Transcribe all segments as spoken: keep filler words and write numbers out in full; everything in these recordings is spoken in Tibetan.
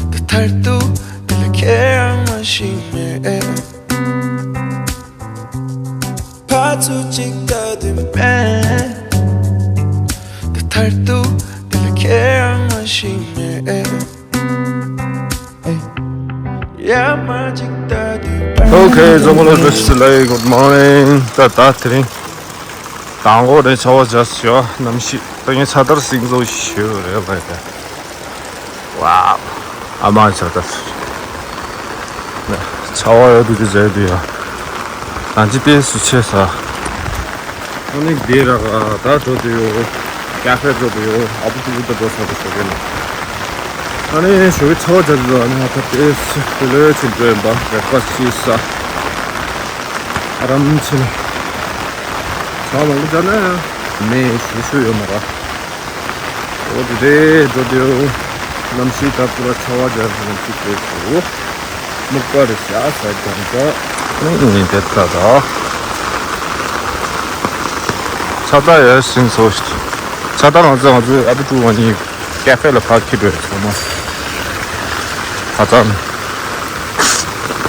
ད་མཐར་ཐུག་འདི་ལ་ཁྱེད་རང་མ་ཤེས་མེད། ཕར་ཚུར་གཅིག་ལྟ་དུས་མེད། ད་མཐར་ཐུག་འདི་ལ་ཁྱེད་རང་མ་ཤེས་མེད། ཡར་མར་གཅིག་ལྟ་དུས་མེད། Okay, Zomolo Best Live, good morning. ད་ད་དེ་རིང་དང་པོ་རེད། ཆར་པ་བརྒྱབ་ཤག་གནམ་གཤིས་ད་ངས་ཚ་ཐར་སིང་ཚོ་ཞུ་རེད་བ་ཡ། ཝའོ། ཨ་མ་ཆ་ད། ཆ་བ་ཡོད་དུ་དེ་བྱས་དུ་ཡ། ང་ཅི་ཏེ་སུ་ཆེ་ས། ཨ་ནི་དེ་ར་ད་འགྲོ་དུ་ཡོད། ཀ་ཧྥེ་འགྲོ་དུ་ཡོད། ཨ་བུ་ཏུ་བུ་ད་འགྲོ་ས་དུ་ཞོགས་ཀས་ནི། ཨ་ནི་ཞོགས་ཀས་ཆ་བ་བྱ་དུ་ཨ་ནི་ང་ད་ཏེ་སུ་དེ་ལོས་ཆུ་འགྲོ་ཡིན་པ་རེག་ཕ་སི་ཤི་ས། ཨ་རམ་ཆེ་ལ། ཆ་མང་པོ་བྱ་ན་ཡང་མེ་ཤུ་ཤུ་ཡོད་མ་ར། འོ་དེ་རེད་འགྲོ་དེའོ། གནམ་གཤིས་ད་པུ་ར་ཆར་པ་བརྒྱབ་ནས་ཅིག་རེད་འདུག་སྨུག་པ་རེད་ཤག་ས་ཀྱང་ད། ཨུང་ཨུང་དེ་ཁ་ད། ཆ་ད་ཡ་སིང་སོ་ཤི། ཆ་ད་ང་ཚོ་ང་ཚོའི་ཨ་བུ་ཀྲུ་བ་ནི་ཀ་ཧྥེ་ལ་ཕར་ཁྱི་འགྲོ་ཡ་ཚང་མ། ཧ་ཙང་།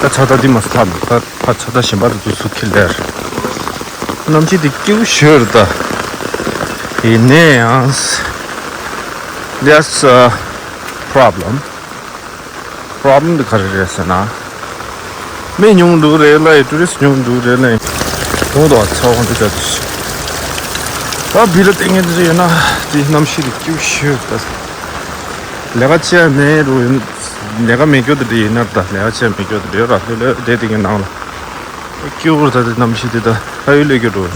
ད་ཆ་ད་འདི་མ་སུ་ཐག་མི་ད། ཕ་ཚོ་ད་གཞན་པ་དེ་ཚོ་ཚུར་ཁྱེར་ལེར། གནམ་གཤིས་དེ་སྐྱིད་པོ་ཞེ་པོ་རེད་ད། ཡིན་ནའི་ཡང་། There's a problem. Problem དེ་ག་རེ་རེད་ཟེར་ན། མི་ཉུང་འདུག་རེད་ལ་ཡི་ཊུ་རི་སི་ཊི་ཉུང་འདུག་རེད་ལ་ཡི། ཁོང་དུ་ཚ་བ་འདི་འདྲ་དུ་ཞིག་ད་བི་ལ་ལྟས་ངན་དེ་ཚོ་ཡོད་ན་དེ་གནམ་གཤིས་དེ་སྐྱིད་པོ་ཞེ་པོ་རེད་ད། ལས་ཀ་བྱས་མེད་རུང་ཡིན། ལས་ཀ་མེད་རྒྱུ་དེ་འདྲ་ཡིན་ན་ད་ལས་ཀ་བྱས་མེད་རྒྱུ་དེ་འདྲ་ར་ལྷོད་ལྷོད་བསྡད་དེ་གི་ནང་ལ། སྐྱིད་པོ་ད་དེ་གནམ་གཤིས་དེ་ད་ཕ་ཡུལ་སླེབས་རྒྱུ་འགྲོ།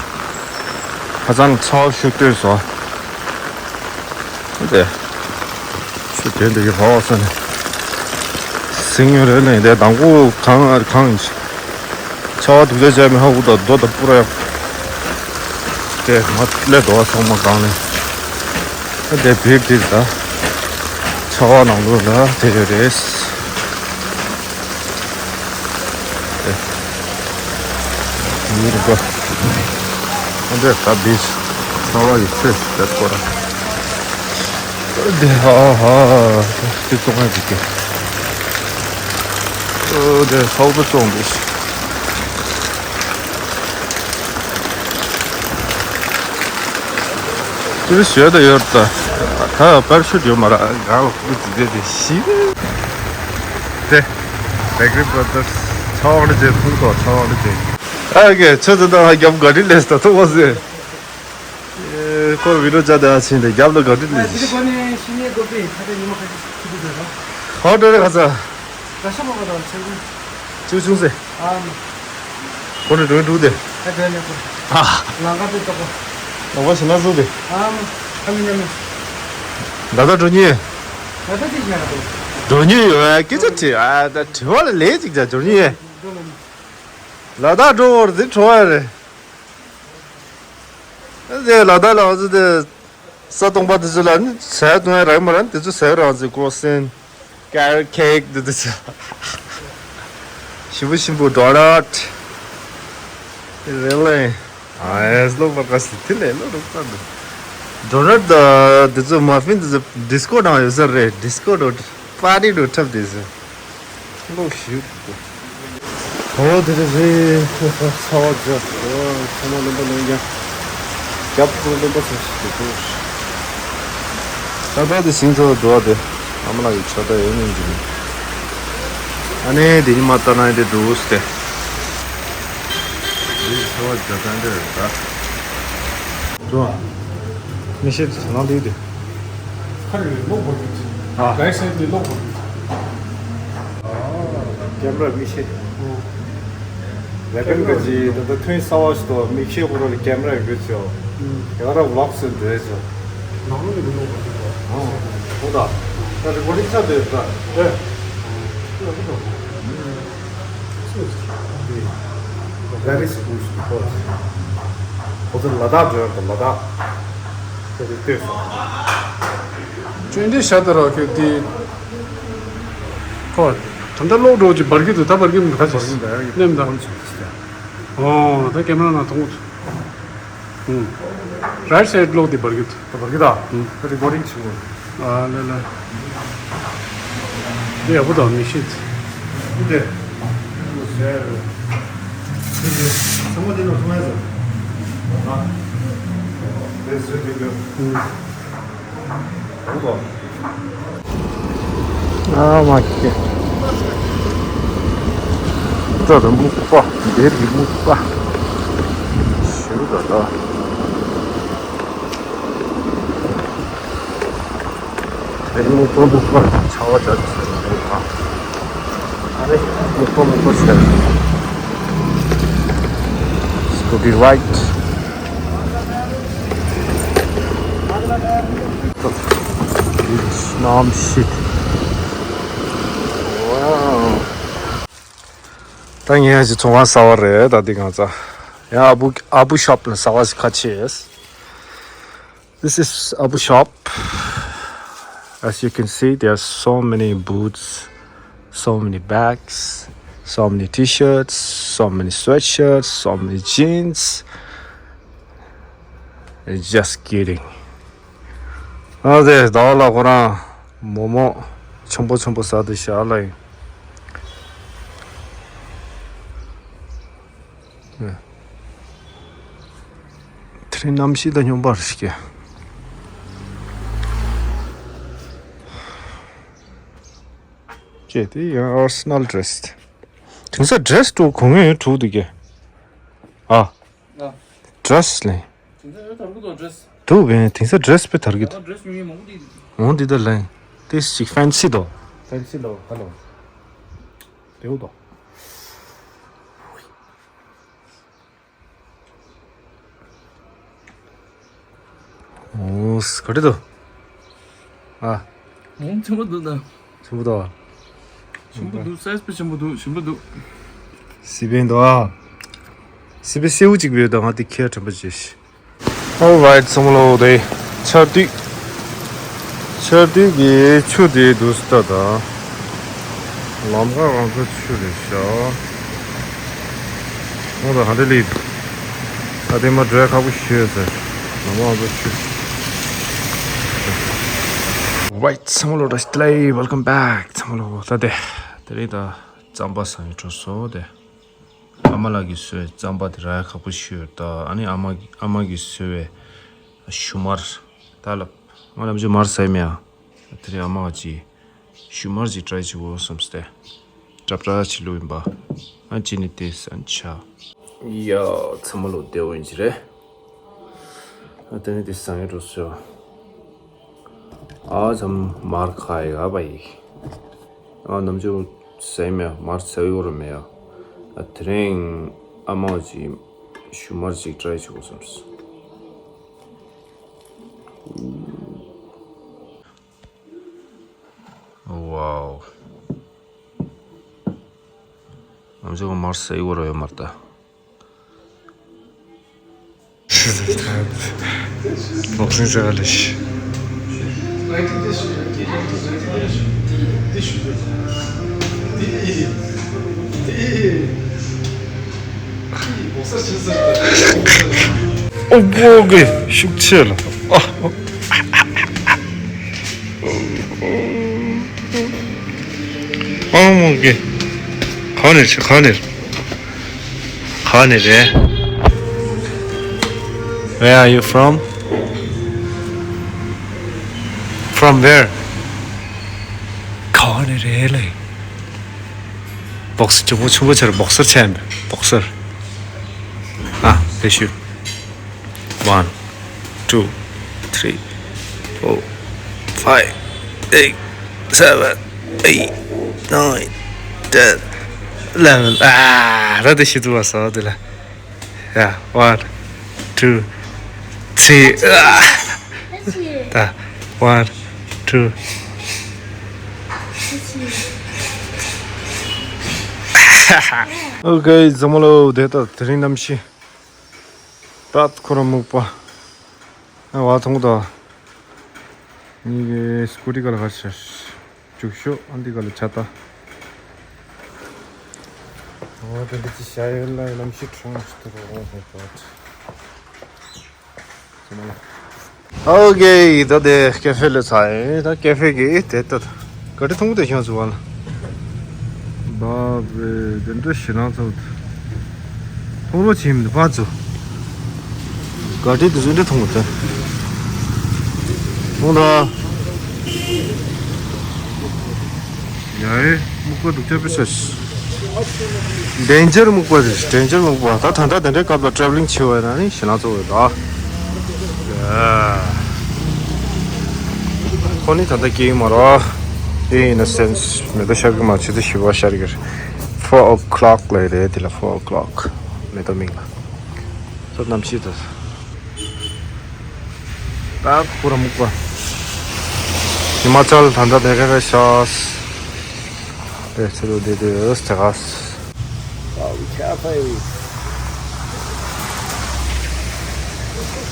ཧ་ཅང་ཚ་བ་ཤུགས་སྟོད་སོ། དེ། ཆུ་དེ་འདི་གི་ཧོ་སོ་ནས། སིང་ཡོད་རེད་ལེ་དེ་དང་པོ་གང་ཨར་གང་ཡིན། ཆ་བ་དུག་ཆ་བྱས་མི་ཧ་གུ་ད་རྡོ་ད་པུ་ར་ཡག་དེ་མ་ལས་རྡོ་བ་ཚང་མ་གང་ནས། དེ་བིར་དེ་ད། ཆ་བ་ནང་ལོགས་ལ་དེ་ཡོད་རེད། དེ། ཡིན་རུ་ག་ཨ་འདྲས་ད་བིར། ཆ་བ་ཡི་ཚེ་དེ་སྐོར། དེ་ཧ་ཧ། དེ་ཙོང་ཡ་དེ་དེ། ཨོ་དེ་ཧའོ་པ་ཙོང་དེ། དེ་ཞོད་དུ་ཡོད་ད། ད་པར་ཤུ་ཡོད་མ་ར་གང་ལ་ཁུག་ཙི་དེ་དེ་ཤི། དེ། བེག་རི་བྷ་ར་དར་སི། ཆ་བ་ལ་ཅེ་ཐུག་ཏོ་ཆ་བ་ལ་ཅེ། ཨ་གེ་ཆུ་ཚོད་དང་རྒྱབ་ག་རི་ལས་ད་ཐུག་པ་ཟེར། ཁོ་བི་ཌི་ཡོ་བྱ་དེ་ཨ་ཕྱིན་ཏེ་རྒྱབ་ལ་ག་དུས་ལས་ཤིག་ཁོ་ནི་ཤི་ནས་དགོས་པའི་ཁ་ཏ་ཉི་མ་ཁ་ཤས་ཤིག་ཁུ་དུས་དགོས་རོགས། ཧོ་དྲ་རེ་ཁ་ཚ། ར་ཤ་མ་ག་དང་ཆེན་པོ། ཅུ་ཆུང་སེ། ཨ་མ། ཁོ་ནི་འགྲོ་འགྲོ་དེ། ཨ་དྲ་ནས་ཁོ། ཨ། ལང་ཀ་དེ་ཏོག་གོ། ལོ་བ་ཞིག་ན་བཟོ་དེ། ཨ་མ། ཁ་མི་ཉམས་མེད། ད་ལྟ་འགྲོ་ཉེ། ད་ལྟ་དེ་ཤ་ར་དོ། འགྲོ་ཉེ་ཡོད་ཨ་སྐད་ཆ་དྲི་ཨ་ད་དྲི་བ་ལ་ལས་ཅིག་ཅར་འགྲོ་ཉེ། འགྲོ་ལ་མ། ལ་དྭགས་འགྲོ་བར་དེ་བྲོ་བ་རེད། དེ་ལ་དྭགས་ལ་འོ་ཚོ་དེ་ས་སྟོང་པ་དེ་ཚོ་ལ་ནི་ཟས་བཏུང་ཡ་རག་མ་རག་དེ་ཚོ་ཟས་རང་ཚོའི་ཀོ་སེན་ཀེ་རོ་ཊི་ཁེག་དེ་དེ་ཚོ་ཞིམ་པོ་ཞིམ་པོ་ཌོ་ནཊ་རེད་ལེ། ཨ་ཡེས་ལོ་བར་ཀ་སི་དེ་ལས་ལོ་རུ་པ་འདུག་ཌོ་ནཊ་དང་དེ་ཚོ་མ་ཕིན་དེ་ཚོ་ཌིས་ཀོ་ནང་ཡོད་ས་རེད། ཌིས་ཀོ་ཌོ་པར་ཊི་ཌོ་འཁྲབ་དེ་ཚོ། ལོག་ཞུ། ཨོ་དེ་རེད་རེད། ཁོ་ཁོ་ཚ་བ་རྒྱབ། ཨོ་ཚང་མ་ལོན་པ་ལོན་ཀྱང་། རྒྱབ་ཁོ་ལོན་པ་ཚང་ཞིག་དེ་ཁོ། ད་ལྟ་དེ་ཞིང་ཚ་བ་འགྲོ་བ་དེ། ཨ་མ་ལགས་ཀྱི་ཕྱག་ད་ཡོད་ནི་འདི་ནི། ཨ་ནེ་དེ་ཉི་མ་ལྟ་ན་དེ་འགྲོ་སྟེ། དེ་ཚ་བ་རྒྱབ་ད་འདི་རེད་ད། འགྲོ་ཨ། མི་ཤེས་ཚོ་ནང་དེ་དེ། ཁ་རེ་རེ་གློག་བོར་གྱི་ཅི། ཨ། གའི་སེ་དེ་གློག་བོར་གྱི། ཀེམ་ར་མིག་ཤེལ། ཨོ། ལས་ཀ་གི་ཅི་ད་ལྟ་ཐོན་གསར་བ་ཞིག་ཏུ་མིག་ཤེལ་ཁོ་ར་ལ་ཀེམ་ར་ཡོད་ཅོ། ཨུམ། དེ་ག་ར་ཝི་ལོག་སུ་འདྲེས་ཅོ། ནང་ལོགས་ནས་གློག་བོར་གྱི། ཨོ། ཧོ་ད། ད་རི་ཀོར་ཌིང་ཆགས་བསྡད་ད། ཨེ། ཨོ། ད་ལྟ་ད། ཨུམ། Very supposed to cause. ལ་དྭགས་འགྲོ་ཡག་གི་ལ་དྭགས་དེ་རིགས་ལྟོས་སོང་། ཅོ་འདི་ཤ་ད་ར་ཁྱོད་དེ། ཁོ། ད་ལྟ་གློག་འགྲོ་གི་འབར་གི་འདུག་ད་འབར་གི་མི་ཁ་ཅིག་འབར་གི་འདུག་ནེམ་ད། འོ་ད་ཀེམ་ར་ནང་མཐོང་གི་འདུག་ཨུམ། རའིཊ་སའིཌ་གློག་དེ་འབར་གི་འདུག་ད་འབར་གི་ད། ཨུམ། ད་རི་ཀོར་ཌིང་བྱེད་གོ། ཨ་ལེ་ལེ། འདི་ཡག་པོ་འདུག་མི་ཤེས། འདི་དེ། ཚང་མ་འདི་ནང་ཚང་མ་ཡོད་ཨ། དེ་བཟོས་འདུག་གི་ཨུམ། ཨ་མ་ཀི། ད་ད་སྨུག་པ། འདིར་གི་སྨུག་པ། ཞེ་པོ་འདུག་ད། དེ་སྨུག་པ་སྨུག་པ་ཆར་པ་འདྲ་ཞིག་རེད་ཨ། ཨ་རེ་སྨུག་པ་སྨུག་པ་ཆེ། Scooty ride. གནམ་གཤིས། Wow. ད་ངས་ཀྱི་ཚོང་ཁང་གསར་པ་རེད་ད་འདི་གང་ཚ། ཡང་ཨ་བུ་ཨ་བུ་ཤོབ་ལ་གསར་པ་ཞིག་ཁ་ཕྱེས། This is Abu shop. As you can see, there are so many boots, so many bags, so many t-shirts, so many sweatshirts, so many jeans. Just kidding. ཨ་དེ་ཟླ་བ་ལགས་ཁོ་རང་མོག་མོག་ཆེན་པོ་ཆེན་པོ་ཟ་དེ་ཤ་ལ་ཡིན། དེ་རིང་གནམ་གཤིས་ད་སྙོམས་པ་རེད་ཤག་ཅེ་དེ་ཡང་ཨར་སེ་ནལ་ཌི་རེ་སི། དེང་སང་ཌི་རེ་སི་འགྲོ་གོ་ངེས་ཡོད་འགྲོ་འདུག་གས། ཨ། ཨ། ཌི་རེ་སི་ལེན། དེང་སང་ཡོད་དར་གི་འདུག་ཌི་རེ་སི། འདུག་བས་དེང་སང་ཌི་རེ་སི་དཔེ་དར་གི་འདུག་ཌི་རེ་སི་ཉོ་མཁན་མང་པོ་འདུག་འོང་འདི་ད་ལེན། དེ་ཞིག་ཕེན་སི་དོ། ཕེན་སི་ལོ་ཧ་ལོ། དེའུ་དོ། ཨོ་ག་རེ་འདུག་ཨ། ཨོ་ཆེན་པོ་འདུག་ད། ཆེན་པོ་འདུག་ཆེན་པོ་འདུག་སའི་ཛི་དཔེ་ཆེན་པོ་འདུག་ཞིམ་པོ་འདུག་སི་པན་འདུག་ཨ། སི་པན་སེའུ་གཅིག་ཡོད་ད་ང་དེ་ཁྱེར་དྲན་པ་བྱེད་ཤི། Alright ཚང་མ་ལོ་དེ་ཆར་དུས། ཆར་དུས་ཀྱི་ཆུ་དེ་འདུག་སྟ་ད། ལམ་ཁ་རང་ཚོ་ཆུ་རེད་ཤག་ང་ད་ཧ་འདྲ་ལི། ད་དེ་མ་འགྲོ་ཡ་ཁག་པོ་ཞིག་ཡོད་ཟེར། ལམ་ཁ་རང་ཚོ་ཆུ། Right ཚང་མ་ལོ་བཀྲ་ཤིས་བདེ་ལེགས། Welcome back ཚང་མ་ལོ་ད་དེ། དེ་རིང་ད་རྩམ་པ་ཟ་ཡི་འགྲོ་སོ་དེ། ཨ་མ་ལགས་ཀྱིས་བཟོས་རྩམ་པ་དེ་རག་ཡ་ཁག་པོ་ཞིག་ཡོད་ད། ཨ་ནི་ཨ་མ་ཨ་མ་གིས་བཟོས་པའི་ཞུ་མར། ད་ལབ་ང་ལབ་ཅིག་མར་ཟ་ཡི་མེད་ཨ། དེ་རིང་ཨ་མ་གཅིག་ཞུ་མར་ཅིག་ཊི་རའི་བྱེད་དགོས་བསམས་ཏེ། ཏྲབ་ཏྲ་བྱེད་ལུགས་ཡིན་པ། ཨ་ཅི་ནི་དེ་སན་ཆ། ཡ་ཚང་མ་ལོ་བདེ་བོ་ཡིན་གྱི་རེད། ཨ་དེ་ནི་དེ་སང་ཡོད་འགྲོ་སོ། ཨ་ཙམ་མར་ཁ་ཡི་ག་པ་ཡི། ཨ་ནམ་ཅོ་ཟས་མེད་མར་ཟས་ཡོད་ར་མེད་ཡ། ཨ་དེ་རིང་ཨ་མ་ཅིག་ཞུ་མར་ཅིག་ཊི་རའི་བྱེད་དགོས་བསམས། Wow. ང་ཚོ་མར་ཟས་ཡོད་ར་ཡོད་མར་ད། Boxing ཟ་ག་ལ་ཤི། ཨོ་བོ་གི་ཤུགས་ཆེ་ལ། ཨ། ཨ་མོ་གི། ག་ནས་ཆེ་ག་ནས། ག་ནས་རེད། Where are you from? From where? ག་ནས་རེད་ལེ། བོག་སི་ཆུང་པོ་ཆུང་པོ་ཆེར་བོག་སར་ཆེན་བོག་སར། ཨ་དེ་ཤུ། One, two, three, four, five, six, seven, eight, nine, ten, eleven. ཨ་ར་དེ་ཤི་དུ་བ་སོ་དེ་ལ། Yeah, one, two, three. ཨ་ད་one, two. Okay ཚང་མ་ལོ་བདེ་ད། དེ་རིང་གནམ་གཤིས། ད་ཁོ་རང་སྨུག་པ། ཨ་བ་ཐོང་ད། ངེད་ཀྱི་སྐུ་ཊི་ག་ལ་གར་ཤར། བཅུག་ཤོག་ཨ་འདི་ག་ལ་ཆ་ད། འོ་དེ་འདི་ཅི་ཤ་ཡོད་ལ་ལམ་ཤི་ཁྲང་ཤི་ཏུ་རོ་ཧོ་ཧོ་ཧོ། ཨོ་ཀེ། ད་དེ་ཀེ་ཧྥེ་ལ་ཚ་ཡིན། ད་ཀེ་ཧྥེ་གི་དེ་ལྟ་ག་ཏི་ཐུང་དེ་ཤང་ཚུ་བ་ལ། བ་བེ་དེ་འདྲ་ཞེ་ནང་ཚོ། ཐུང་རོ་ཆིམ་དུ་ཕ་ཚུ། ག་ཏི་དུ་ཚུ་འདྲ་ཐུང་དེ། ཐུང་ད། ཡ་ཨེ། སྨུག་པ་འདུག་ཅག་པེ་ཤ་ཤི། ཌེན་ཇར་སྨུག་པ་རེད། ཌེན་ཇར་སྨུག་པ། ད་ད་ལྟ་དེ་འདྲའི་སྐབས་ལ་ཊེ་ཝེ་ལིང་བྱེད་པ་ཡིན་ན་ནི་ཞེ་ལང་ཚོ་འོས་ད། ཁོ་ནི་ད་ལྟ་སྐྱེ་ཡི་མ་རེད། དེ་ཡིན་ན་སེམས་མེ་ཏོག་ཤར་གི་མ་བྱེད་དུ་ཞི་བ་ཤར་གི་རེད། ཕོར་ཨོ་ཀློག་ལ་རེད། དེ་ལ་ཕོར་ཨོ་ཀློག་མེ་ཏོག་མིག་ལ། ད་གནམ་གཤིས་ད། ད་ཁོ་ར་སྨུག་པ། ཧི་མ་ཅལ་ད་ལྟ་དེ་ག་རེ་ཤག་དེ་ཚེ་རུ་དེ་དེ་སྟེ་ག་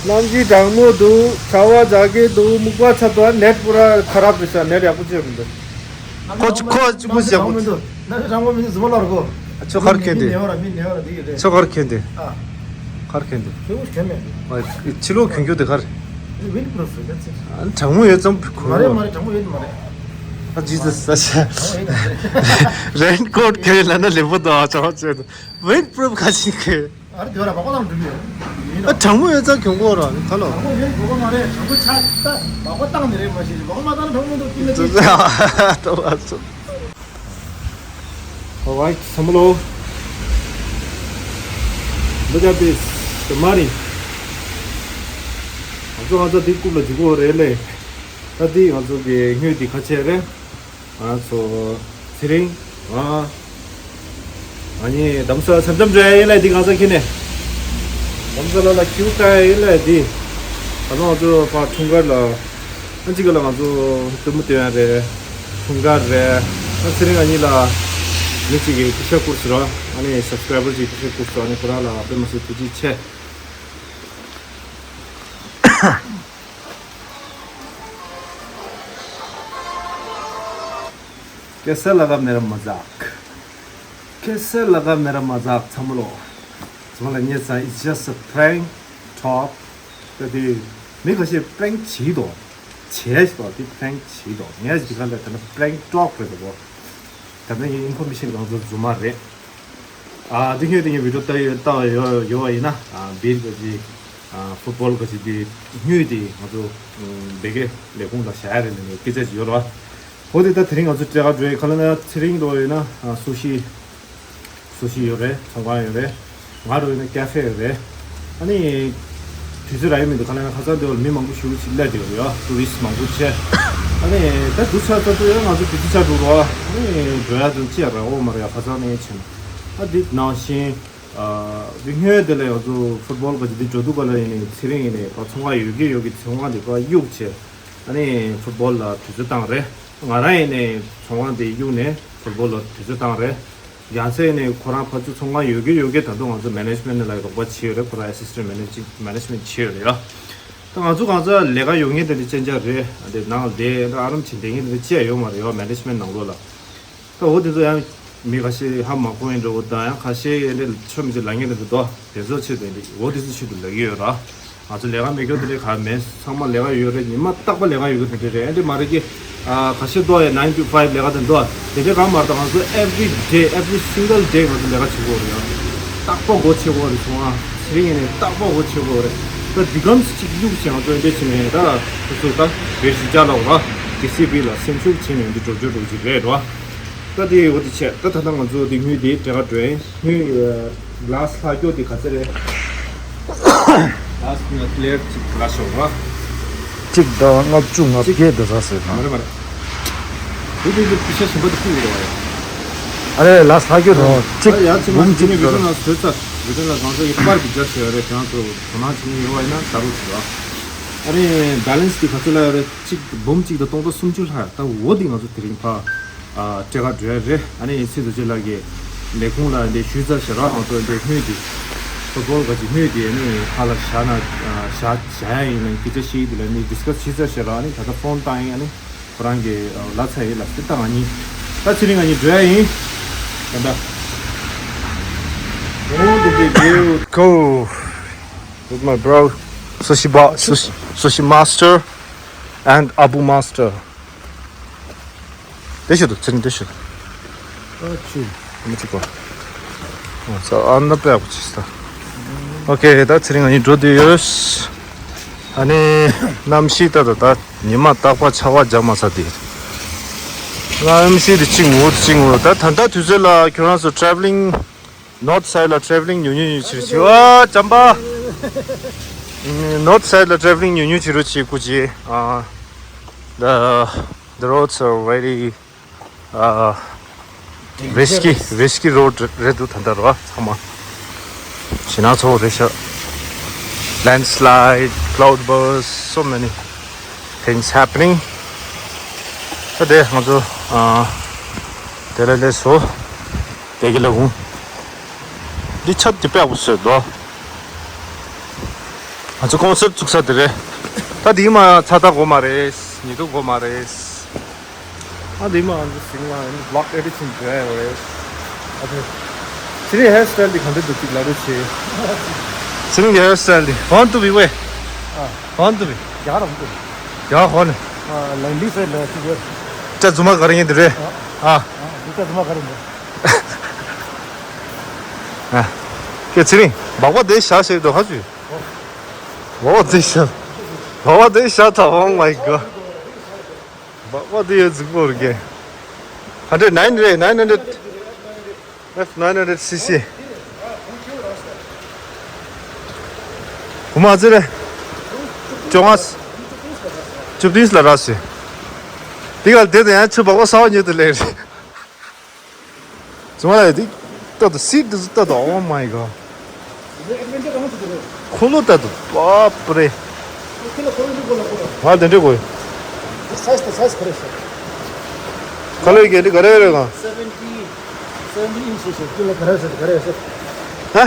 གནམ་གཤིས་གྲང་མོ་འདུག་ཆར་པ་རྒྱག་གི་འདུག་སྨུག་པ་ཚ་དོ། ནེཊ་པུ་ར་ཁ་རབ་རེད་ཤག་ནེཊ་ཡག་པོ་ཅིག་མི་འདུག་ཁོ་ཁོ་གཅིག་པུ་ཞིག་ཡག་པོ། ནང་དུ་ནང་དུ་དྲང་པོ་མི་འདུག་རྫུན་མ་ལབ་རོགས། ཁྱོད་ག་རེ་མཁྱེན་ཏེ། མི་ཉལ་བ་ར་མི་ཉལ་བ་ར་འདི་ཡོད་རེད། ཁྱོད་ག་རེ་མཁྱེན་ཏེ། ཨ། ག་རེ་མཁྱེན་ཏེ། ཁྱོད་ག་རེ་མཁྱེན་མེད། ཨ། ཕྱི་ལོགས་གྱོན་རྒྱུ་དེ་ག་རེ། ཝིན་པུ་རུཕ་རེད། That's it། ཨ། གྲང་མོ་ཡོད་ཙང་གོན། མ་རེད་མ་རེད། གྲང་མོ་ཡོད་མ་རེད། ཨ། ཇི་སི་སི། གྲང་མོ་ཡོད་མ་རེད། རེན་ཀོཊ་གྱོན་ལབ་ན་ལེགས་པོ་འདུག་ཨ། ཅོག་ཅོག་ཝིན་པུ་རུཕ་ག་ཞིག་གྱོན། ཨ་རེ་དེ་བ་ར་སྦག་སྦག་བཏང་འགྲོ་གི་ཡོད། ཡིན་ཨ། ནོ། གྲང་མོ་ཡོད་ཙང་གྱོན་དགོས་ར་ཁ་ལོ། གྲང་མོ་ཡོད་དགོས་མ་རེད། གྲང་མོ་ཆགས་ད་སྦག་སྦག་བཏང་ནི་རེད། མ་གཞི་སྦག་མ་བཏང་གྲང་མོ་འདུག་ཏིང་ངེ་ཏིང་། ཏོ་བ་ཚོ། Alright, བསམ་བློ། འདི་ག་དེ་དེ་མ་རེད། ང་ཚོ་ང་ཚོ་འདི་རྐུབ་ལ་འཇུག་གོ་རེད་ལེ། ད་འདི་ང་ཚོ་གི་དངུལ་འདི་ཁ་ཆེ་རེད། ང་ཚོ་ཚེ་རིང་། ཨ། ང་གཉིས་དམ་ས་མཚམས་མཚམས་འགྲོ་ཡ་ཡིན་ལེ། འདི་ང་ཚོ་ཁྱེར་ནས་དམ་ས་ལ་ལ་ཁྱིའུ་བཀག་ཡ་ཡིན་ལེ། འདི་ད་ལོ་ང་ཚོ་ཕར་འཁྲུངས་སྐར་ལ། ཨ། གཅིག་ག་ལ་ང་ཚོ་སྟོན་མོ་སྟོན་ཡ་རེད། འཁྲུངས་སྐར་རེད། ཨ། ཚེ་རིང་ང་གཉིས་ལ་མི་གཅིག་གིས་ཊི་ཤར་ཊི་བསྐུར་སོང་ར། ཨ་ནི་སབ་སི་ཀ་རའི་བར་གཅིག་ཊི་ཤར་ཊི་བསྐུར་སོང་། ཨ་ནི་ཁོ་རང་ལ་དཔེ་མ་སྲིད་ཐུགས་རྗེ་ཆེ། कैसा लगा मेरा मजाक? कैसा लगा मेरा मजाक? ཚང་མ་ལོ། ཚང་མ་ལ་ངས་ཚང་། It's just a prank talk. ད་དེ་མི་ཁ་ཤས་པེ་རེང་བྱེད་དོ། བྱས་ཤི་དོ། དེ་པེ་རེང་བྱེད་དོ། ངས་ཅི་ག་ལ་ད་ནི་པེ་རེང་ཊོག་རེད་དོ། ད་ནི་ངའི་ཨིན་ཕོར་མེ་ཤན་གང་ཚོ་རྫུན་མ་རེད། ཨ། དེ་སྔོན་དེ་ངའི་བི་ཌིའོ་ལྟ་ཡོད་ལྟ་ཡོད་ཡོད་པ་ཡིན་ན། ཨ། བིར་ག་ཅི། ཨ། ཕུཊ་བོལ་ག་ཅི་དེ་དངུལ་དེ་ང་ཚོ་བེ་གེ་ལས་ཁུངས་ལ་བཞག་ཡ་རེད་ནས་སྐད་ཆ་ཅིག་ཡོད་ར། འོ་དེ་ད་དེ་རིང་ང་ཚོ་ཊེ་ར་ཌི་རེ་ཁ་ལ་ན་ཚེ་རིང་འགྲོ་ཡོད་ན། ཨ། སུ་ཤི། སུ་ཤི་ཡོད་རེད། ཚོང་ཁང་ཡོད་རེད། ང་འགྲོ་ཡོད་ན་ཀ་ཧྥེ་ཡོད་རེད། ཨ་ནི་དུས་ཚོད་རག་ཡོད་མི་འདུག་ཁ་ལ་ན་ཁ་སང་དེ་བར་མི་མང་པོ་ཞེ་པོ་ཅིག་སླེབས་བསྡད་ཡོད་རེད། ཡ། ཊུ་རི་སི་མང་པོ་བྱས། ཨ་ནི་ད་དུས་ཚོད་ཚར་དུས་ཡང་ང་ཚོ་དུས་ཚོད་ཆགས་འགྲོ་རོགས། ཨ་ནི་འགྲོ་ཡ་དེ་ཅི་ཡང་རག་ཡོད་མ་རེད། ཡ། ཁ་སང་ནས་ཕྱིན། ཨ། དེ་ནང་བཞིན། ཨ། དེ་སྔོན་དེ་ལ་ང་ཚོ་ཕུཊ་བོལ་ག་ཅི་དེ་འགྲོ་དུས་ག་ལ་ཡིན་ནའི་ཚེ་རིང་ཡིན་ནའི་ཕར་ཚོང་ཁང་ཡོད་ཀྱི་ཡོད་ཀྱི་ཚོང་ཁང་དེ་ཕར་གཡུགས་བྱས། ཨ་ནི་ཕུཊ་བོལ་ལ་དུས་ཚོད་བཏང་རེད། ང་རང་ཡིན་ནའི་ཚོང་ཁང་དེ་གཡུགས་ནས་ཕུཊ་བོལ་ལ་དུས་ཚོད་བཏང་རེད། ཡང་སེ་ནས་ཁོ་རང་ཕར་ཚུར་ཚོང་ཁང་ཡོད་ཀྱི་ཡོད་ཀྱི་ད་དུང་ང་ཚོ་མེ་ནེ་ཇི་མེན་ཊི་ལ་རོགས་པ་བྱས་ཡོད་རེད། ཁོ་རང་ཨེ་སི་སི་ཊེན་ཊི་མེ་ནེ་ཇི་མེ་ནེ་ཇི་མེན་ཊི་བྱས་ཡོད་རེད་ཡ། ད་ང་ཚོ་གང་ཚ་ལས་ཀ་ཡོད་མཁན་དེ་འདྲ་ཅན་ཅག་རེད། དེ་ནང་ལ་བསྡད་ཨ་རམ་བྱེད་བསྡད་མཁན་དེ་འདྲ་ཅི་ཡང་ཡོད་མ་རེད་ཡ། མེ་ནེ་ཇི་མེན་ཊི་ནང་ལོགས་ལ། ད་འོ་དེ་ཚོ་ཡང་མི་ཁ་ཤས་ཧ་མ་གོ་ཡིན་འགྲོ་གི་དང་། ཡང་ཁ་ཤས་ཡིན་དེ་ཆོ་མི་ཚེ་ལ་ངན་དེ་འདྲ་འདུག་དེ་ཚོ་ཆེད་དུ་འདི་འོ་དེ་ཚོ་ཆེད་དུ་ལབ་ཀྱི་ཡོད་ར། ང་ཚོ་ལས་ཀ་མེད་རྒྱུ་དེ་འདྲ་གང་མེད། ཚང་མ་ལས་ཀ་ཡོད་རེད། ཉི་མ་རྟག་པ་ལས་ཀ་ཡོད་རྒྱུ་དེ་འདྲ་རེད། ཨེ་འདྲ་མ་རེད་ཀྱི། ཨ། ཁ་ཤས་འདུག་ཡ། nine to five ལས་ཀ་དེ་འདུག་དེ་འདྲ་གང་མ་རེད། ད་ང་ཚོ་every day, every single day ང་ཚོ་ལས་ཀ་བྱེད་དགོས་རེད་ཡ། རྟག་པ་སྒོ་ཕྱེ་དགོས་རེད། སོང་ཨ། ཚེ་རིང་ཡིན་ནའི་རྟག་པ་སྒོ་ཕྱེ་དགོས་རེད། ད་འདི་གམ་གཅིག་གཡུག་བྱས་ང་ཚོ་ཨེ་འདྲ་བྱས་ནས་ད་སོ་སོ་ད་བེར་ཞིག་བཅག་ལབ་ར། ཀེ་སི་བི་ལ་སེམས་ཤུགས་བྱས་ནས་འདི་འགྲོ་རྒྱུ་འགྲོ་གི་རེད་ར། ད་དེ་འོ་དེ་བྱས། ད་ད་ལྟ་ང་ཚོ་དེ་དངུལ་དེ་ཊེ་ར་ཌི་རེ་དངུལ། ལ་སི་ལྷག་རྒྱུ་དེ་ག་ཚད་རེད། ལ་སི་ཀི་ལེར་གཅིག་ལ་ཤོག་ར། གཅིག་དང་ལྔ་བཅུ་ང་བརྒྱད་དེ་ཚ་ཟེར་ན། མ་རེད་མ་རེད། དེ་དེ་དེ་པི་ཤ་ཞིམ་པ་དེ་བཀུག་རེད་བ་ཡ། ཨ་རེ་ལ་སི་ལྷག་རྒྱུ་དང་གཅིག་ཡ་ཅི་མ་འབུམ་གཅིག་ནི་བི་ཌི་ཡོ་ནང་བཟོས་ཚར། བི་ཌི་ཡོ་ནང་གང་ཚོད་ཡོད་པར་གི་རྒྱ་ཆེ་བ་རེད། དེ་ཚོ་དོ་སྣང་བྱེད་མཁན་ཡོད་བ་ཡིན་ན་ད་རུང་ཞུ་ར། ཨ་རེ་བེ་ལེན་སི་དེ་ག་ཚོད་ལ་ཡོད་རེད། གཅིག་འབུམ་གཅིག་དང་སྟོང་ཕྲག་སུམ་ཅུ་ལྷག་ད་འོ་དེ་ང་ཚོ་དེ་རིང་ཕ། ཨ། ཊེ་ར་ཌི་རེ་རེད། ཨ་ནི་ཚེ་རྡོ་རྗེ་ལགས་ཀྱིས་ལས་ཁུངས་ལ་འདི་ཞུས་ཚར་ཞེས་ར། ང་ཚོ་འདི་དངུལ་འདི་ སོ་སོ་ག་ཅིག་སྨོས་ཏེ་ནི་ཧ་ལ་བཞག་ན་བཞག་བཞག་ཡ་ཡིན་ན་སྐད་ཆ་བཤད་དུས་ལ་ནི་ཌིས་ཀ་སི་བྱེད་ཚར་ཤག་ར། ནི་ད་ལྟ་ཕོན་བཏང་ཡིན། ཨ་ནི་ཁོ་རང་གི་ལབ་ཚར་ཡིན་ལབ་ཟེར། ད་ང་གཉིས་ད་ཚེ་རིང་ང་གཉིས་འགྲོ་ཡ་ཡིན། ད་ད། Oh, the big view. Go with my bro, Sushi Boss, Sushi, Sushi Master and Abu Master. དེ་ཤོད་དོ། ཚེ་རིང་དེ་ཤོད་དོ། ཨ་ཅི། མི་གཅིག་པ། ཨ་ས་ཨ་ན་པའི་ཅི་ས། ཨོ་ཁེ། ད་ཚེ་རིང་ང་གཉིས་འགྲོ་དུས་ཡོད། ཨ་ནི་གནམ་གཤིས་ད་ད་ད་ཉི་མ་རྟག་པར་ཆར་པ་རྒྱབ་མ་ཚར་དེ། གནམ་གཤིས་དེ་གཅིག་ངུ་གཅིག་ངུ། ད་ད་ལྟ་དུས་ཚོད་ལ་ཁྱོད་རང་ཚོ་ཊེ་ཝེ་ལིང་ནོར་ཐི་སའིཌ་ལ་ཊེ་ཝེ་ལིང་ཉུང་ཉུང་ཉུང་བྱེད་རོགས་བྱེད། ཨ་ཅམ་པ། ནོར་ཐི་སའིཌ་ལ་ཊེ་ཝེ་ལིང་ཉུང་ཉུང་བྱེད་རོགས་བྱེད། སྐུ་མཁྱེན། ཨ། The the roads are very uh, risky, risky road རེད་འདུག་ད་ལྟ་ར་ཚང་མ། ཞེད་སྣང་ཚ་པོ་རེད་ཤག Landslide, cloudburst, so many things happening. ད་དེ་ང་ཚོ་ཨ་དེ་ལ་སླེབས་སོང་། དེ་གི་ལ་འོང་། འདི་ཆ་དེ་དཔེ་ཡག་པོ་བཟོས་འདུག་ང་ཚོ་ཀོན་སར་ཊི་བཙུགས་ས་དེ་རེད། ད་དེ་མ་ཚ་ཐག་གོ་མ་རེད། ཉི་གདུགས་གོ་མ་རེད། ཨ་དེ་མ་ཨ་ནི་ཟིང་ལ་ཨ་ནི་བི་ལོག་ཨེ་ཌི་ཊིང་བྱས་ཡོད་རེད། ཨ་དེ། ཚེ་རིང་ཧེར་སི་ཊའིལ་དེ་ག་འདྲ་འདུག་ཅིག་ལབ་རོགས་བྱེད། ཚེ་རིང་གི་ཧེར་སི་ཊའིལ་དེ་want to be way། ཨ། Want to be། ཡག་རང་འདུག་ཡག་ཧོ་ནི། ཨ་ལན་ལི་ཧྥེ་ལ་ཅིག་ཡོད། ཅ་རྫུན་མ་ག་རེ་ཡིན་དེ་རེད། ཨ། ཨ། འདི་ཅ་རྫུན་མ་ག་རེ་འདུག་ཨ། ཁྱེད་ཚེ་རིང་སྦག་སྦག་དེ་བཞག་བྱས་འདུག་ཧ་ཅུ། སྦག་སྦག་དེ་བཞག་སྦག་སྦག་དེ་བཞག་ད། Oh my god. སྦག་སྦག་དེ་ཡོད་རྫིག་པོ་རེད་གི། Hundred nine རེད། Nine hundred F nine hundred C C། གོང་མ་ཚེ་རིང་། བཅོ་ལྔ། བཅུ་བདུན་ལ་རག་སོང་། དེ་ག་དེ་དང་ཡང་ཆུ་སྦག་སྦག་ས་བ་ཉོས་དུ་ལེན་རེད། ཚང་མ་ལ་དེ་ལྟ་དུ་སིད་དུ་ལྟ་དུ། Oh my god. འཁོར་ལོ་ལྟ་དུ། བ་པ་རེ། ང་དེ་འདྲ་གོ། སའི་ཛི་དང་སའི་ཛི་ག་རེ་ཟེར། ཁ་ལོ་ཡི་གེ་འདི་ག་རེ་རེད་གང་། seventy seventy inch ཟེར་ཟེར། ཁྱོད་ལ་ག་རེ་ཟེར་ག་རེ་ཟེར། ཧ།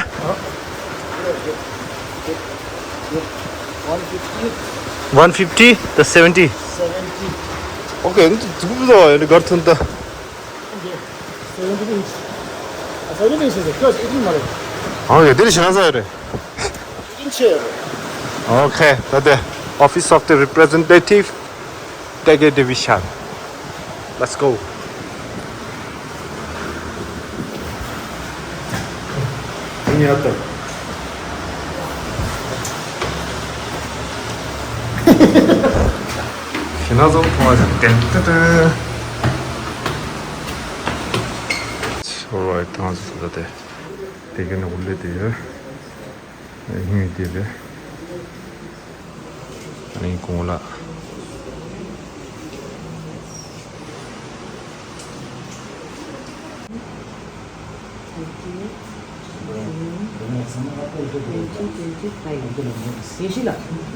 One fifty དང་seventy། Seventy. Okay, འདི་ཚོ་འདི་གར་ཐོན་ད། Seventy inch. ཨ་seventy inch ཟེར་ཁྱོད་ཨེ་ཊིན་མ་རེད། ཨོ་ཡ། འདིར་ཞེད་སྣང་ཚ་ཡོད་རེད། ཨེ་ཊིན་ཆེ་ཡོད་རེད། Okay, ད་དེ་Office of the Representative Degate Division. Let's go. ཉལ་ཏོ། ཞེད་སྣང་ཚ་པོ་མཐོང་བ་དང་། ཏན་ཏན་ཏན། Alright, ད་ང་ཚོ་ད་ལྟ་དེ་དེ་ག་ནས་འུར་ལེ་དེ་ཡོད། དངུལ་དེ་རེད། ཨ་ནི་གོང་ལ།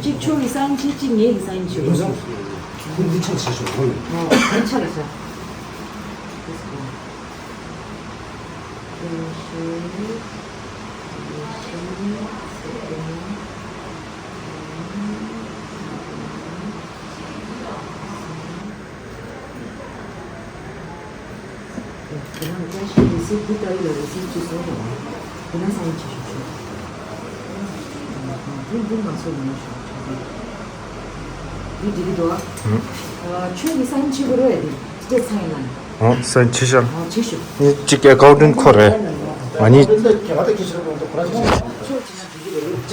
གཅིག་ཁྱོད་ཀྱི་སང་ཅི་གཅིག་ངེད་ཀྱི་སང་ཅི། འདི་ཆ་ཆེ་ཤོས་ཧོལ། ཨོ། འདི་ཆ་ལ་ཆ། དེ་ནང་བཀྲ་ཤིས་རེ་སིབ་འདི་ལྟ་བུ་ལ་རེ་སིབ་ཅིག་བཟོ་དང་། དེ་ན་སང་ཅི་ཞུ་ཞུ། འདི་འདི་མ་བཟོ་མ་ཞུ་ཞུ། འདི་འགྲིག་གི་འདུག་ཨ། ཨ། ཁྱོད་ཀྱི་སང་ཅི་གོ་རོ་ཡ། དེ་དེ་ཚང་ཡིན་ལ། ཨོ། སང་ཅི་ཤོག་ཨོ། ཅི་ཞུ། ངས་གཅིག་གི་ཨེ་ཀའུན་ཊན་ཁོ་རེད། ང་གཉིས། ཁྱོད་ཅི་ན་འགྲིག་གི་རེད། ཨོ།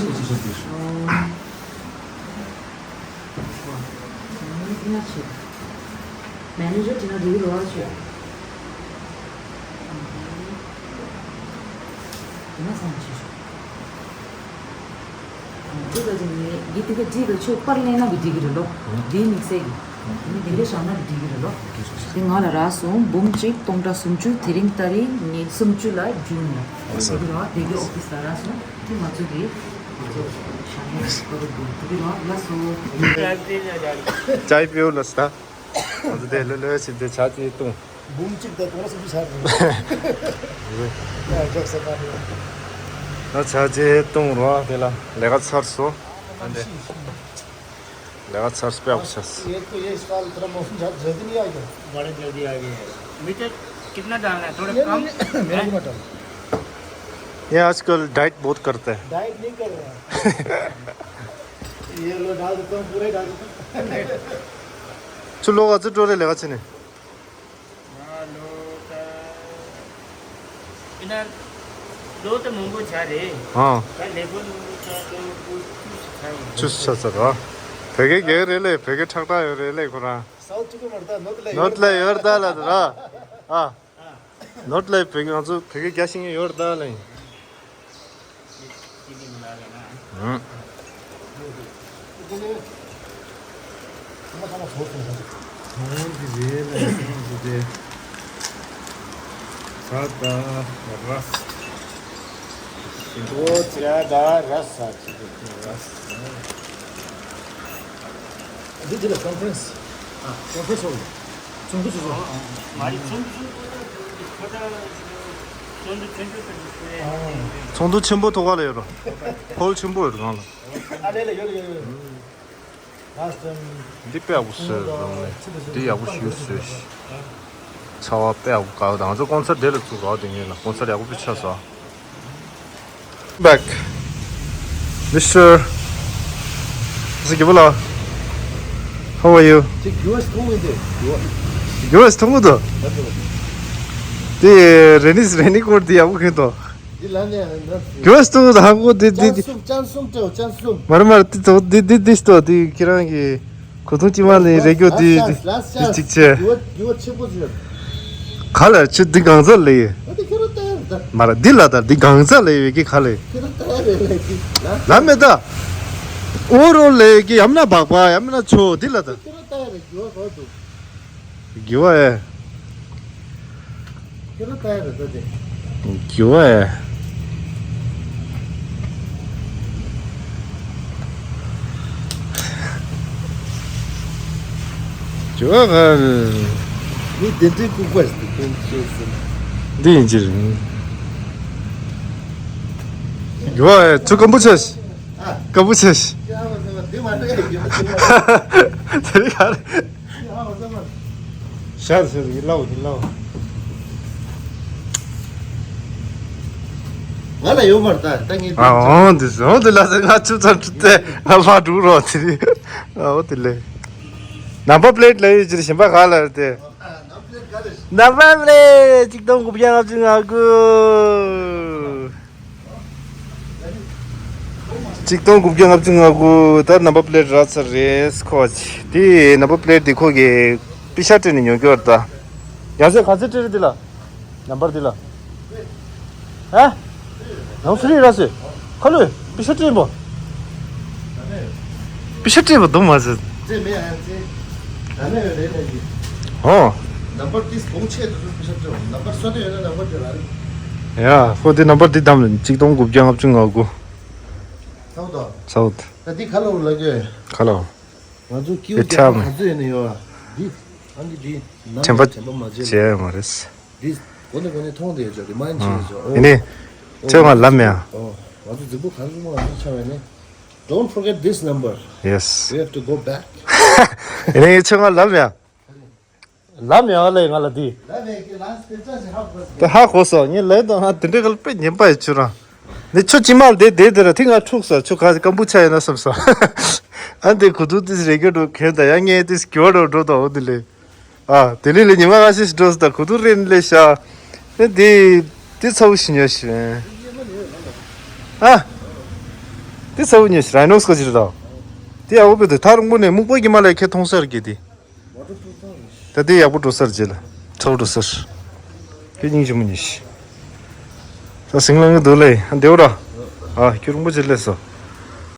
ང་ཆེ། མེ་ནེ་ཇར་དེ་ན་འགྲིག་གི་རེད་བ་ཆེ། དེ་ན་སང་ཆེ་ཤོག་འདི་ལ་ཅིག་ནི་འདི་དེ་ག་འདི་ག་ཆོས་པར་ལེན་ན་གི་འགྲིག་གི་རེད་ལོ། འདི་དམིགས་བསལ་གི། འདི་འདི་འདྲ་བཞག་ན་འགྲིག་གི་རེད་ལོ། འདི་ང་ལ་རག་སོང་། འབུམ་གཅིག་སྟོང་ཕྲག་སུམ་ཅུ། དེ་རིང་ཏ་རིག་ཉི་ཤུ་རྩ་བཞི་ལ་རྒྱུན་ནས། དེ་གི་རོགས་དེ་གི་ཨོ་ཕི་སི་ལ་རག་སོང་། དེ་ང་ཚོ་གི་ང་ཚོ་བཞག་ན་དེ་གི་རོགས་ལ་སོང་། ཅའི་པིའོ་ལ་སྟ། ང་ཚོ་དེ་ལོ་ལོ་ཞིག་དེ་ཆ་ཅིག་བཏུང་། འབུམ་གཅིག་དང་སྟོང་ཕྲག་སུམ་ཅུ་ཆགས་རེད། ཡ་རྒྱབ་ས་པ་རེད། ད་ཆ་རྗེས་བཏུང་རོགས། དེ་ལ་ལས་ཀ་ཚར་སོང་། ཨ་འདི། ལས་ཀ་ཚར་སྤེལ་བ་བྱས། ये तो, ये इस साल थोड़ा मौसम ज़्यादा जल्दी नहीं आ गया। बड़े जल्दी आ गए। मीठे कितना डालना है? थोड़ा ये कम? नहीं, नहीं, मैं नहीं डालता। ये आजकल डाइट बहुत करते हैं। डाइट नहीं कर रहा है। ये लो, डाल देता हूँ, पूरा ही डाल देता हूँ। चलो, आज ड्रोरे लेगा चने। हाँ, लो तो, इधर लो तो मंगो छा रे। हाँ। कल लेबो लो तो, लो, वो चूस खाओ। चूस छा सर, हाँ। भेगे गए रे ले, भेगे ठकता है रे ले, खुरा। साउथ चुके मरता, नॉर्थ ले। नॉर्थ ले, योर दाल है तेरा। हाँ। नॉर्थ ले, भेगे, हाँ, तो भेगे क्या सिंह योर दाल है। हाँ। འདི་འདི་ལ་ཀོན་ཕ་རེན་སི། ཨ། ཀོན་ཕ་རེན་སི་ཧོལ། ཚོགས་འདུ་ཚོགས་ཚོགས། མ་རེད། ཚོགས་འདུ་ཚོགས་འདུ་ཚོགས་འདུ་ཆེན་པོ་ཐོག་ལ་ཡོད་རོ། ཧོལ་ཆེན་པོ་ཡོད་རོ་གང་ལ། ཨ་ལས་ལ་ཡོད་ལ་ཡོད་ལ་ཡོད། འདི་དཔེ་ཡག་པོ་བཟོས་རང་ལས། འདི་ཡག་པོ་ཞིག་བཟོས་ཤིག་ཚ་བ་དཔེ་ཡག་པོ་དཀར་བ་དང་། ང་ཚོ་ཀོན་སར་དེ་ལ་བཙུགས་རོགས། དེ་ངེད་ལ་ཀོན་སར་ཡག་པོ་དཔེ་ཆགས་སོང་། Back. Mister Zikibula, how are you? ཅིག་ཡུ་ཨེས་མཐོང་མི་འདུག་ཡུ་ཨེས། ཡུ་ཨེས་མཐོང་གི་འདུག་ད་དེ་རེ་ནིས་རེ་ནི་སྐོར་དེ་ཡག་པོ་གི་འདུག་འདི་ལ་ནས་ཡང་འདྲ། གྱོས་སྟོང་དང་ཧ་གོ་དེ་དེ་ཅན་སུམ་ཅན་སུམ་ཅོ་ཅན་སུམ། མར་མར་དེ་ཚོ་དེ་དེ་དེ་སྟོ་དེ་ཁྱེད་རང་གི་གོ་ཐུང་ཅི་མ་ལེན་རེ་གྱོ་དེ་དེ་དེ་གཅིག་ཆེ། ཡོ་ཡོ་ཆེ་པོ་ཞིག་ག་ལ་ཆུ་འདི་གང་ཚ་ལེ། ཨ་དེ་ཁྱེད་རང་ལྟ་ཡར་ད། མར་འདི་ལ་ད་འདི་གང་ཚ་ལེ་བའི་གི་ག་ལེ། ཁྱེད་རང་ལྟ་ཡར་རེ་ལེ་གི་ལ། ལ་མེ་ད། ཨོ་རོ་ལེ་གི་ཡམ་ན་བག་པ་ཡམ་ན་ཆོ་འདི་ལ་ད། ཁྱེད་རང་ལྟ་ཡར་རེ་གྱོ་གོ་འདུག་རྒྱུ་བ་ཨེ། ཁྱེད་རང་ལྟ་ཡ་རེད་ད་དེ། རྒྱུ་བ་ཨེ། རྒྱུ་བ་ག་རེ། མི་དེ་འདྲའི་ལྐུགས་པ་ཞིག་ཏུ་སྟོན་ཤེས་ཟིན། འདི་ཡིན་གྱི་རེད། རྒྱུ་བ་ཨེ། ཚུར་སྐམ་པོ་ཆེ་ཞིག་ཨ། སྐམ་པོ་ཆེ་ཞིག་དེ་མ་རེད་རྒྱུ་བ་དེ་མ་རེད། དེ་རིགས་ག་རེད། ཤར་ཤར་ཡིན་ལའོ་ཡིན་ལའོ། ང་ལ་ཡོད་མ་རེད་ད་ད་ངས་ཨ་འོང་དེ་འོང་དེ་ལ་ང་ཆུ་ཚང་ཁྲུ་ཏེ་ང་ལྷ་འགྲུག་རོགས་དེ་རིགས་ཨའོ་དེ་ལས། ནམ་བར་པི་ལེ་ཊི་ལ་ཡོད་ཅིར་ཞིམ་པ་ག་ལ་རེད་དེ། ནམ་བར་པི་ལེ་ཊི་གཅིག་སྟོང་དགུ་བརྒྱ་ལྔ་བཅུ་ང་དགུ། གཅིག་སྟོང་དགུ་བརྒྱ་ལྔ་བཅུ་ང་དགུ། ད་ནམ་བར་པི་ལེ་ཊི་རག་ཚར་རེད་ཁོ་ཅི། དེ་ནམ་བར་པི་ལེ་ཊི་དེ་ཁོ་གི་པི་ཤ་སྤྲད་ནས་ཉོ་རྒྱུ་རེད་ད། ཡང་སེ་ག་ཚོད་སྤྲད་རེད་འདི་ལ། ནམ་བར་འདི་ལ། ཨ། ནང་སུ་རི་ར་སུ། ཁ་ལུ། པི་ཤ་སྤྲད་པོ། པི་ཤ་སྤྲད་པོ་འདུག་མ་ཟེར། ཙེ་མེ་ཨ་ཙེ། ད་ནས་ཡོད་རེད་ལས་ཀྱི། ཨོ། ནམ་བར་ཏིས་གོང་ཆེ་དུ་པི་ཤ་སྤྲད་པོ་ནམ་བར་སོ་དེ་ཡོད་ན་ནམ་བར་དེ་ལ་རེད། ཡ། ཁོ་དེ་ནམ་བར་འདི་བདམས་ལ་གཅིག་སྟོང་དགུ་བརྒྱ་ལྔ་བཅུ་ང་དགུ། ཚའོ་དོ། ཚའོ་དོ། ད་འདི་ཁ་ལོ་ལ་གྱོད། ཁ་ལོ། ང་ཚོ་ཀིའུ་རྒྱག་པ་ག་ཚོད་ཡོད་ན་ཡོད་ཨ། འདི། ཨ་འདི་འདི། ནམ་བར་དྲན་པ་མ་བརྗེད་ལ། བྱས་ཡོད་མ་རེད། འདི། གོ་ནས་གོ་ནས་མཐོང་བསྡད་ཡོད་ཅོག་རི་མ་ཡིན་ཅི་ཡོད་ཅོག་ཨོ། ཡིན་ནི། ཨོ། ཁྱོད་ང་ལབ་མེད་ཨ། ཨོ། ང་ཚོ་རྫིག་པོ་ག་རེ་མ་ང་ཚོ་ཆ་བས་ནི། Don't forget this number. Yes. We have to go back. ཡིན་ནི་ཁྱོད་ང་ལབ་མེད་ཨ། ལབ་མེད་ཨ་ལས་ང་ལ་འདི། ལབ་མེད་ཀྱི་ལ་སྤེ་ཆ་ཞིག་ཧ་གོ་སོང་། དེ་ཧ་གོ་སོང་ངས་ལབ་དང་ང་དེ་འདྲའི་ག་ལ་དཔེ་ཉན་པ་ཡི་ཁྱོད་རང་། ནི་ཁྱོད་ཅི་མ་ལ་དེ་དེ་དེ་ར་དེ་ང་འཁྲུག་སོང་ཁྱོད་ག་ཀམ་པུ་ཆ་ཡིན་ན་བསམ་སོང་། ཨ་འདི་གུ་དུ་ཏིས་རེ་གེ་འགྲོ་གན་ད་ཡ་ངས་ཏིས་གྱོ་འགྲོ་འགྲོ་ད་འོ་དེ་ལས། ཨ། དེ་ལས་ལས་ཉི་མ་ཁ་ཤས་ཤིག་འགྲོ་སོང་ད་གུ་དུ་རེན་ལས་ཤ། ཨེ་དེ་དེ་ཚ་བོ་ཞིག་ཉོས་ཤིག་ཨ། དེ་ཚ་བོ་ཉོས་ཤིག་རའི་ནོག་སི་ཁ་ཅིག་རེད་ད། དེ་ཨ་བོ་པེ་དེ་ཐག་རིང་པོ་ནས་སྨུག་པོ་གི་མ་ལ་ཁྱེད་མཐོང་ས་རེད་གི་དེ། ད་དེ་ཡག་པོ་འགྲོ་ས་རེད་ལ་ཚ་བོ་འགྲོ་ས་རེད། ཁྱེད་སྙིང་རྗེ་མོ་ཉོས་ཤིག་ད་ཟིང་ལང་གི་འདུག་ལེ་ཨ་འདེའུ་ར། ཨ་ཁྱོད་རིང་པོ་ཅིག་སླེབས་སོང་